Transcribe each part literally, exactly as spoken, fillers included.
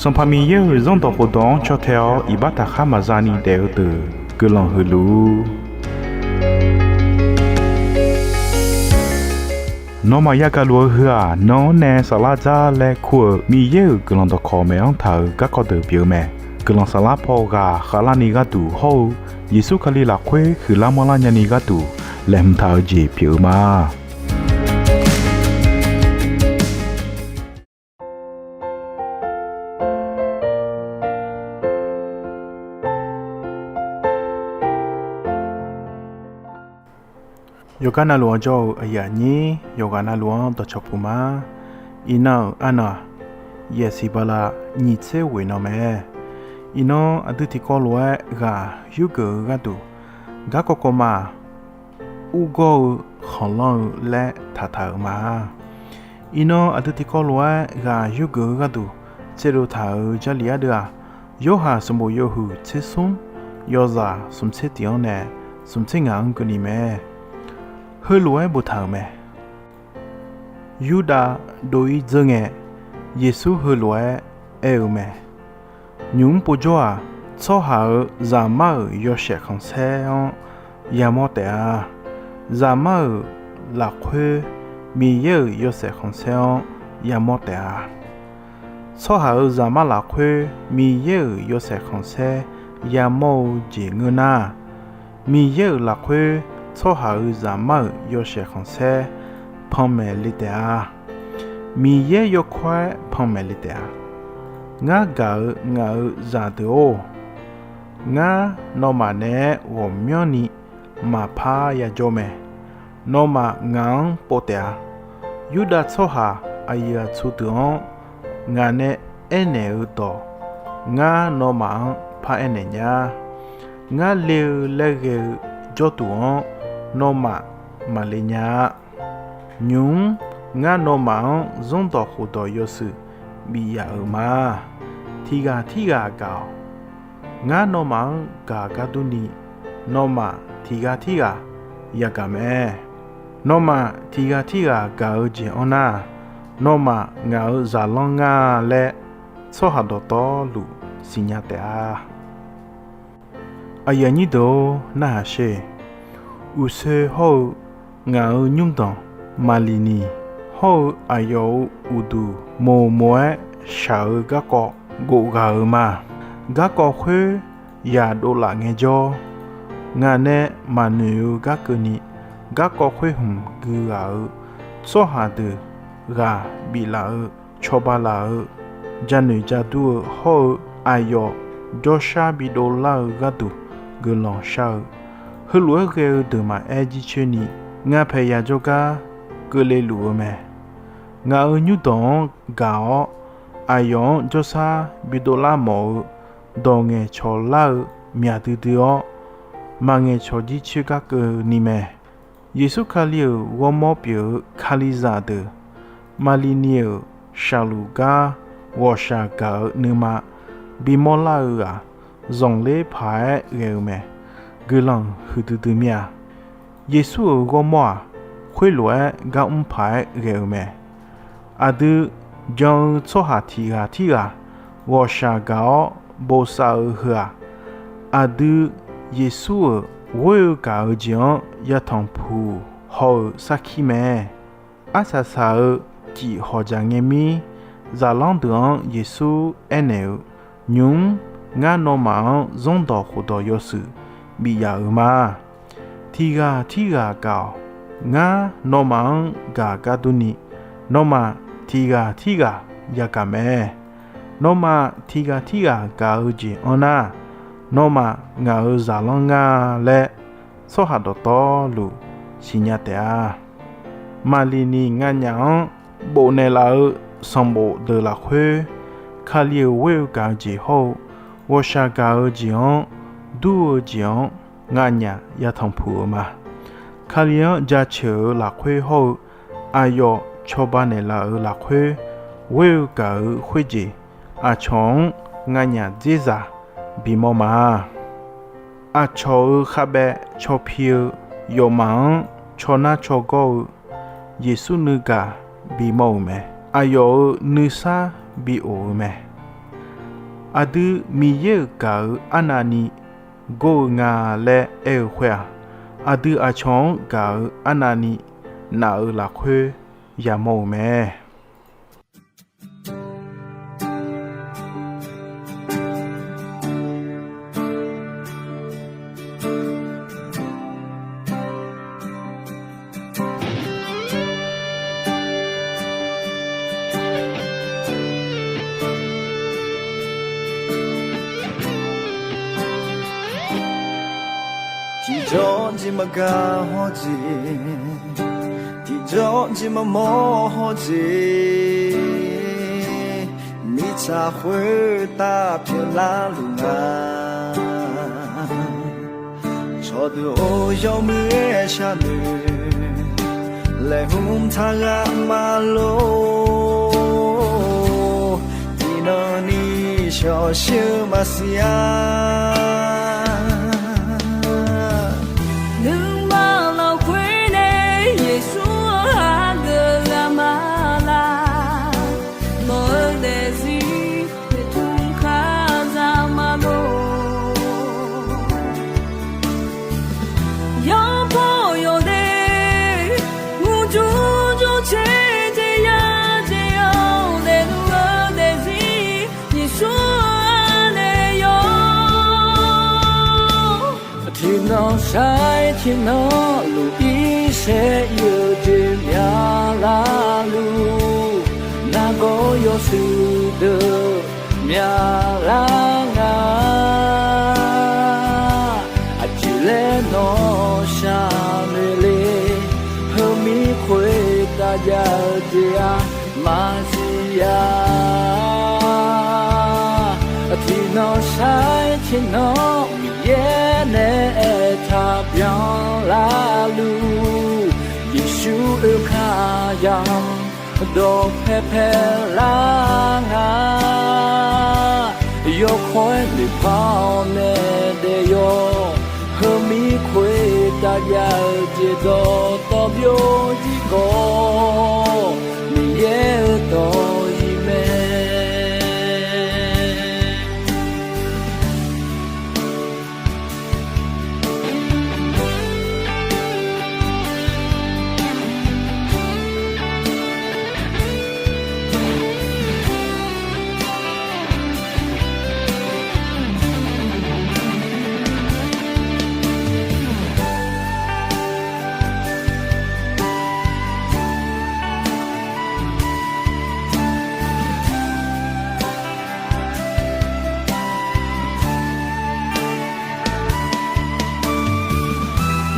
Sanqpaq Miqyaer-euq Zanrdawq khofdawq-anr caw tae-awr iqbax taqkhar maqza ni daef-eu deuq guiqlanq huiq luf-ur. Nawmaf yagaq luf-eu heu-aq, nan-anr nae saflar dzar laer kur-euq Miqyaer-euq guiqlanq dawqkawq maeq-anr taq-euq garkawv deuq pyeuf-eu mae. Guiqlanq saflar paw ghaq khavlarni gharduq hawr-eu Yeqsur Kali lafkhoer huiqlar manrlar nyani gharduq laeqhmq taq-eu jeq pyeuf-eu ma. Yawqgar navluf-anr jawr-eu aqyuif aqnyir yawqghaq navluf-anr dawqcawq puq ma. Iqnan-euq arnan-aq, yaeqsiq bala nyiq tser ghoeq nan mae. Iqnan aqdui tiqkawv lof-aer ghaq yurgeuf-eu gharduq, garkawv kawv ma-aq, urgawr-eu khanqlanr-eu laer taqtaq-euq ma. Iqnan aqdui tiqkawv lof-aer ghaq yurgeuf-eu gharduq tserdov taq-euq Jarlif ardeuv-aq, Yorhaq sanqbof yawhuiq tser smr, yawzaq smq tser tiq-anr nae smq tser ngaq-anr keuvni mae. Heulof-aer boftaq-euq mae. Yurdav dov-ir dzeur ngae, Yeqsur heulof-aer aer-eu mae. Nymq-mr povjawr-aq, tsawrhaq-euq Zaqmar-euq yawshaef khanqsaer-anr yamawr taef-a. Zaqmar-euq lafkhoer Miqyaer-euq yawshaef khanqsaer-anr yamawr taef-a. Tsawrhaq-euq Zaqmar lafkhoer Miqyaer-euq yawshaef khanqsaer yamawr-eu jeq ngeur nar, Miqyaer-euq lafkhoer tsawrhaq-euq Zaqmar-euq yawshaef khanqsaer panmaeq le taef-a. Miqyaer yawkawr-aer panmaeq le taef-a. Ngar gaq-eu ngaq-euq zaqdeuq-or, ngar nawmaf naeq-aer ghawqmyanrni maqpar yajawr mae. Nawmaf ngaq-anr pov taef-a. Yurdav tsawrhaq aqyuif aqtsu deuq-anr ngaq nae aernaeq-eu dawq, ngar nawmaf-anr paraer naeq nya. Ngar le-eu laer ghae-eu jawrduq-anr nawmaf maqle nya-a. Nymq-mr ngar nawmaf-anr zanrdawq khofdawq yawshuif bif yaf-euq ma. Tiq ghaq tirghaq gaq-awq. Ngar nawmaf-anr gaq gar durni, nawmaf tiq ghaq tirghaq yagaq mae. Nawmaf tiq ghaq tirghaq gaq-eu jeq-anr nar, nawmaf ngaq-euq zaqlanr ngar laer tsawrhaq dawqtawvluf siqnya taef-a. Aqyuif aqnyir deuq-or, narhaq sher. Uqshoe hawr-eu ngaq-euq nymrdanq Maqliqniq hawr-eu aqyawf-euq uqduq moq moq-aer shaq-eu garkawv gofghaq-euq ma. Garkawv khoer yadov laf ngaejawr, ngaq nae maqnoeq-eu gar keuvni, garkawv khoer hmq gui ghaq-euq tsawrhaq deuq ghaq biflaf-eu, cawba laf-eu, janoeq jadur-eu hawr-eu aqyawf jawrshar bidov lar-eu gharduq guiqlanq shar-eu, heulof-aer ghae-eu deuq maqaer jircoer ni, ngaq paeq yaq jawrgar keuvle luf-eu mae. Ngaq-euq nymrdanq-anr gaq-awr, aqyawf-anr jawrshar bidov lar mawf-eu dawq ngaeqcawq lar-eu myaq duidui-awr, maqngaeq cawq jircoer gar keuvni mae. Yeqsur Kali-euq ghawrmawr pyeuf-eu Kalizaq deuq, Maqliqniq-euq shaqluf gar ghawqshaq gaq-eu nuima bimawr lar-eu-aq, zanqler paq-aer ghae-eu mae. Guiqlanq huiqdui dui mir-a. Yeqsur-euq ghawrmawr-aq, khoerlof-aer gar mr paq-aer ghae-eu mae. Aqdui jan-eu tsawrhaq tiq ghaq tirghaq ghawqshaq gaq-awr bosav-eu heu-aq, aqdui Yeqsur-euq ghoer-eu gaq-eu jeq-anr yatanq puq haw-eu sarkir mae. Arsaq saq-eu cif hawq dzaq ngae mir, zaqlanr deuq-anr Yeqsur aernaeq-eu, Nymq-mr ngar nawmaf-anr zanrdawq khofdawq yawshuif bif yaf-euq ma. Tiq ghaq tirghaq gaq-awq. Ngar nawmaf-anr gaq gar durni, nawmaf tiq ghaq tirghaq yagaq mae. Nawmaf tiq ghaq tirghaq gaq-eu jeq-anr nar, nawmaf ngaq-euq zaqlanr nga laer, tsawrhaq dawqtawvluf siqnya taef-a. Maqliqniq nganyaf-anr bofnaeq laf-eu sanqbof deuq lafkhoer, Kali-euq ghoer-eu gaq-eu jeq hawr-eu, ghawqshaq gaq-eu jeq-anr dur-eu jeq-anr nganyaf yatanq puq-eu ma. Kali-anr jaceuq-eu lafkhoer hawr-eu, aqyawf cawba naeqlaf-euq lafkhoer, ghoer-eu gaq-eu khoerjeq aqcawq-anr nganyaf dzerzaq bimawr ma. Aqcawq-euq khavbaev caw pi-eu, yawfmaf-anr caw nar caw gawr-eu Yeqsur nuigaq bimawr-euq mae. Aqyawf-euq nuisar bi of-eu mae. Aqdui Miqyaer-euq gaq-euq arnavni gor-eu nga laer aer-eu khoer-aq, aqdui aqcawq-anr gaq-euq arnavni naf-euq lafkhoer yamawr-euq mae. Tiqjawr jeq maqgaq hawr jeq, tiqjawr jeq maqmawr hawr jeq, mirtsaq khoertav pyeuflar luf nga. Cawqdeuq-or, yawmuiq-aer sharnoeq laeqhmq taq ghaq maqlor. Tiqnan ni shawqshir-eu maqsiq-a. Nuima lafkhoer nae Yeqsur-anr hageuf ghaq ma laq. Nawq-eu daefzir noeqtmq kar za ma lor. Yawpaw yawdaef murjur jur caer jeq ya jeq-awr, daefluf-eu daefzir Yeqsur-anr nae yawr. Tiqnan sar-iq tiqnan luf-ir saer ir-eu jeq myaqlar luf, nargawr yawshuif deuq myaqlar nga. Aqjeq laer nawq shaqnoeq le, heumir khoertav jav-eu jeq-aq maqsiq-a. Tiqnan sar-iq tiqnan Miqyaer nae aertaq byanlar luf, Yeqsur oekar yamq dawqpae paelar nga. Yawkawr-aer noeqpar-awr nae daef yawr, heumir khoertav jav-eu jeq dawqtawv byov jir khawf, Miqyaer-euq dawq-iq mae.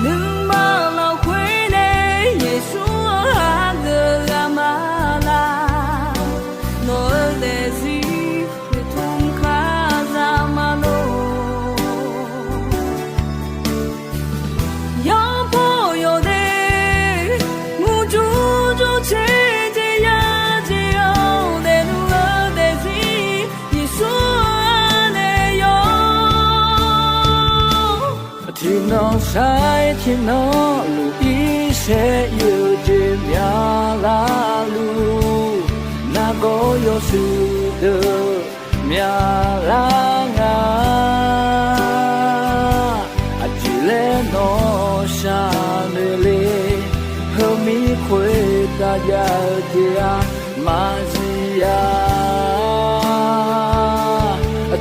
Nuima lafkhoer nae Yeqsur-anr hageuf ghaq ma laq. Nawq-eu daefzir noeqtmq kar za ma lor. Yawpaw yawdaef murjur jur caer jeq ya jeq-awr, daefluf-eu daefzir Yeqsur-anr nae yawr. Tiqnan sar-iq tiqnan luf-ir saer ir-eu jeq myaqlar luf, nargawr yawshuif deuq myaqlar nga. Aqjeq laer nawq shaqnoeq le, heumir khoertav jav-eu jeq-aq maqsiq-a.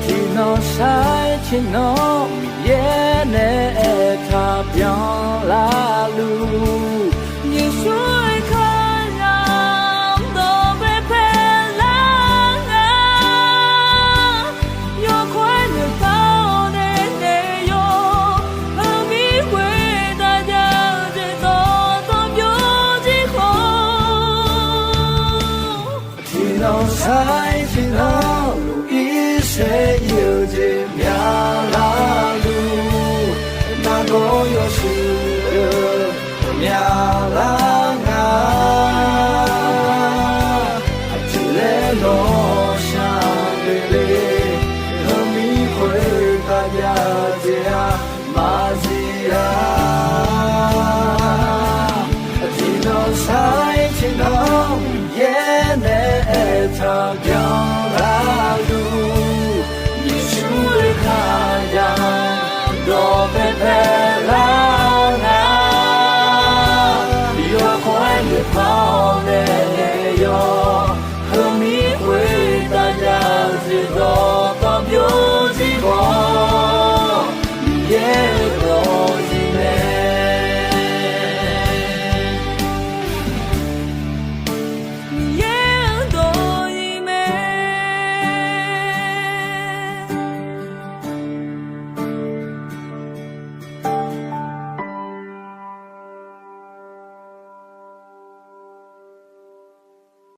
Tiqnan sar-iq tiqnan Miqyaer nae aertaq byanlar luf, Yeqsur oekar yamq dawqpae paelar nga. Yawkawr-aer noeqpar-awr nae daef yawr, heumir khoertav jav-eu jeq dawqtawv byov jir khawf, tiqnan sar-iq tiqnan luf-ir saer ir-eu jeq myaqlar luf, nargawr yawshuif deuq myaqlar nga. Aqjeq laer nawq shaqnoeq le, heumir khoertav jav-eu jeq-aq maqsiq-a. Tiqnan sar-iq tiqnan Miqyaer nae aertaq byanlar